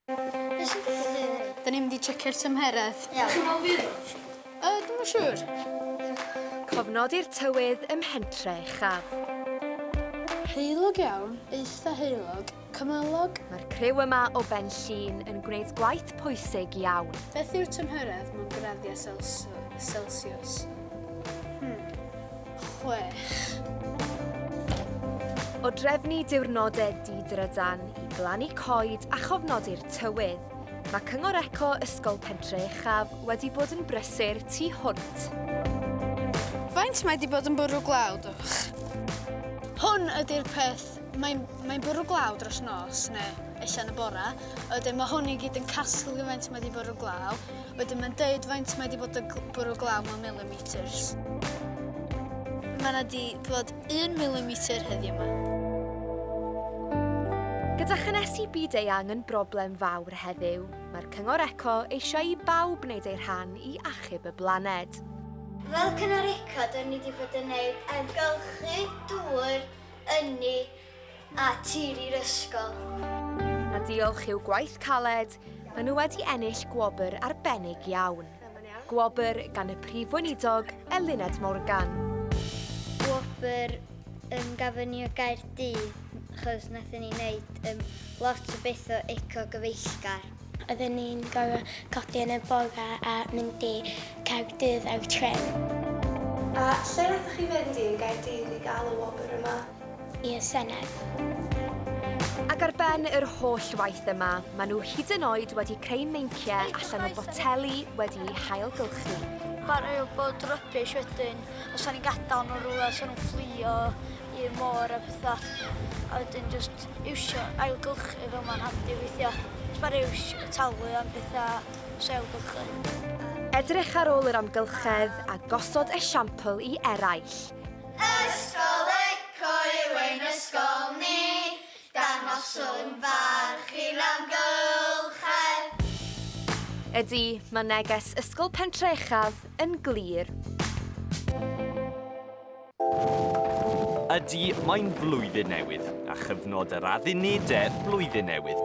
Be sy'n digwydd heddiw? Da ni'n mynd i checio'r tymheredd. Iawn. Chi'n meddwl fydd o? Yy, dwi'm yn siŵr. Cofnodi'r tywydd ym Mhentre Uchaf. Heulog iawn, eitha heulog, cymylog. Mae'r criw yma o Ben Llŷn yn gwneud gwaith pwysig iawn. Beth yw'r tymheredd mewn graddiau Celsius? Hmm. 6. O drefnu diwrnodau di-drydan i blannu coed a chofnodi'r tywydd, mae Cyngor Eco Ysgol Pentre Uchaf wedi bod yn brysur tu hwnt. Faint mae 'di bod yn bwrw glaw, dwch? Hwn ydy'r peth, mae'n mae bwrw glaw dros nos, neu ella yn y bora. Wedyn mae hwn i gyd yn casglu faint mae 'di bwrw glaw. Wedyn mae'n deud faint mae 'di bod yn bwrw glaw mewn millimetres. Mae 'na 'di bod un millimetre heddiw 'ma. Gyda chynhesu byd-eang yn broblem fawr heddiw, mae'r Cyngor Eco eisiau i bawb wneud eu rhan i achub y blaned. Fel Cyngor Eco, dyn ni 'di bod yn neud ailgylchu dŵr, ynni a tir i'r ysgol. A diolch i'w gwaith caled, maen nhw wedi ennill gwobr arbennig iawn. Gwobr gan y Prif Weinidog, Eluned Morgan. Gwobr um, gafon ni o Gaerdydd, achos nathon ni wneud um, lot o bethau eco-gyfeillgar. Oedden ni'n gorfod codi yn y bore a mynd i Caerdydd ar trên. A lle nathoch chi fynd i yn Gaerdydd i gael y wobr yma? I'r Senedd. Ac ar ben yr holl waith yma, maen nhw hyd yn oed wedi creu meinciau allan o boteli wedi'u hailgylchu. Mae'n rhaid bod rubbish wedyn, os o'n i'n gadael nhw rhywle, os o'n nhw'n fflio i'r môr a pethau. A wedyn just iwsio ailgylchu fel mae'n handi weithiau. Os mae'n iws talu am pethau os ailgylchu. Edrych ar ôl yr amgylchedd a gosod esiampl i eraill. Ysgol Eco yw ein ysgol ni, dangoswn barch i'r amgylchedd. Ydy, mae neges Ysgol Pentre Uchaf yn glir. Ydy, mae'n flwyddyn newydd, a chyfnod yr addunedau blwyddyn newydd.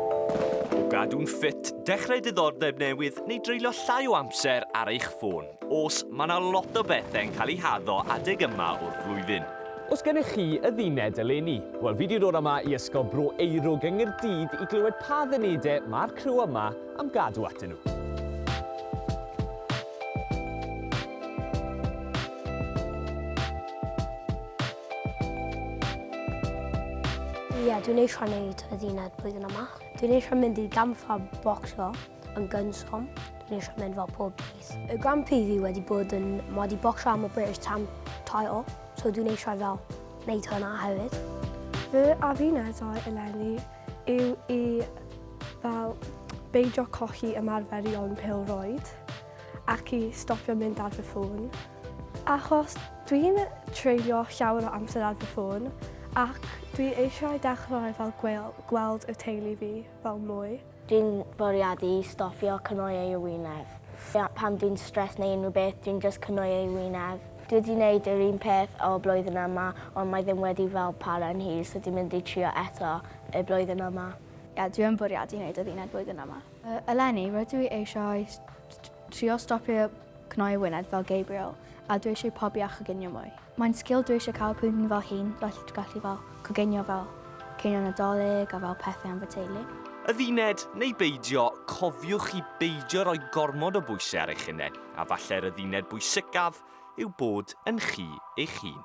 O gadw'n ffit, dechrau diddordeb newydd neu dreulio llai o amser ar eich ffôn. Oes, mae 'na lot o bethe'n cael eu haddo adeg yma o'r flwyddyn. Oes gennych chi adduned eleni? Wel, fi 'di dod yma i Ysgol Bro Eirwg yng Nghaerdydd i glywed pa addunedau mae'r criw yma am gadw atyn nhw. Ie, dwi'n eisiau gwneud adduned blwyddyn yma. Dwi'n eisiau mynd i gampfa bocsio yn gynson. Dwi'n eisiau mynd fel pob dydd. Y Grand Prix fi wedi bod yn... Mae wedi bocsio am y British Tam title, so dwi'n eisiau fel wneud hwnna hefyd. Fy addunedau eleni yw i fel beidio colli ymarferion pêl-rwyd ac i stopio mynd ar fy ffôn. Achos dwi'n treulio llawer o amser ar fy ffôn ac dwi eisiau dechrau fel gweld y teulu fi fel mwy. Dwi'n bwriadu stopio cnoi ei wyneb. Pan dwi'n stressed neu unrhyw beth, dwi'n just cnoi ei wyneb. Dwi wedi gwneud yr un peth o blwyddyn yma, ond mae ddim wedi fel para yn hir, so dwi'n mynd i trio eto y blwyddyn yma. Ie, dwi yn bwriadu gwneud yr uned blwyddyn yma. Eleni, rydw i eisiau trio stopio cnoi wyneb fel Gabriel, a dwi eisiau pobi a choginio mwy. Mae'n sgil dwi eisiau cael pryd dwi'n fel hŷn, felly dwi'n gallu fel coginio fel cinio Nadolig a fel pethau am fy teulu. Adduned neu beidio, cofiwch i beidio rhoi gormod o bwysau ar eich hunain, a falle'r adduned bwysicaf yw bod yn chi eich hun.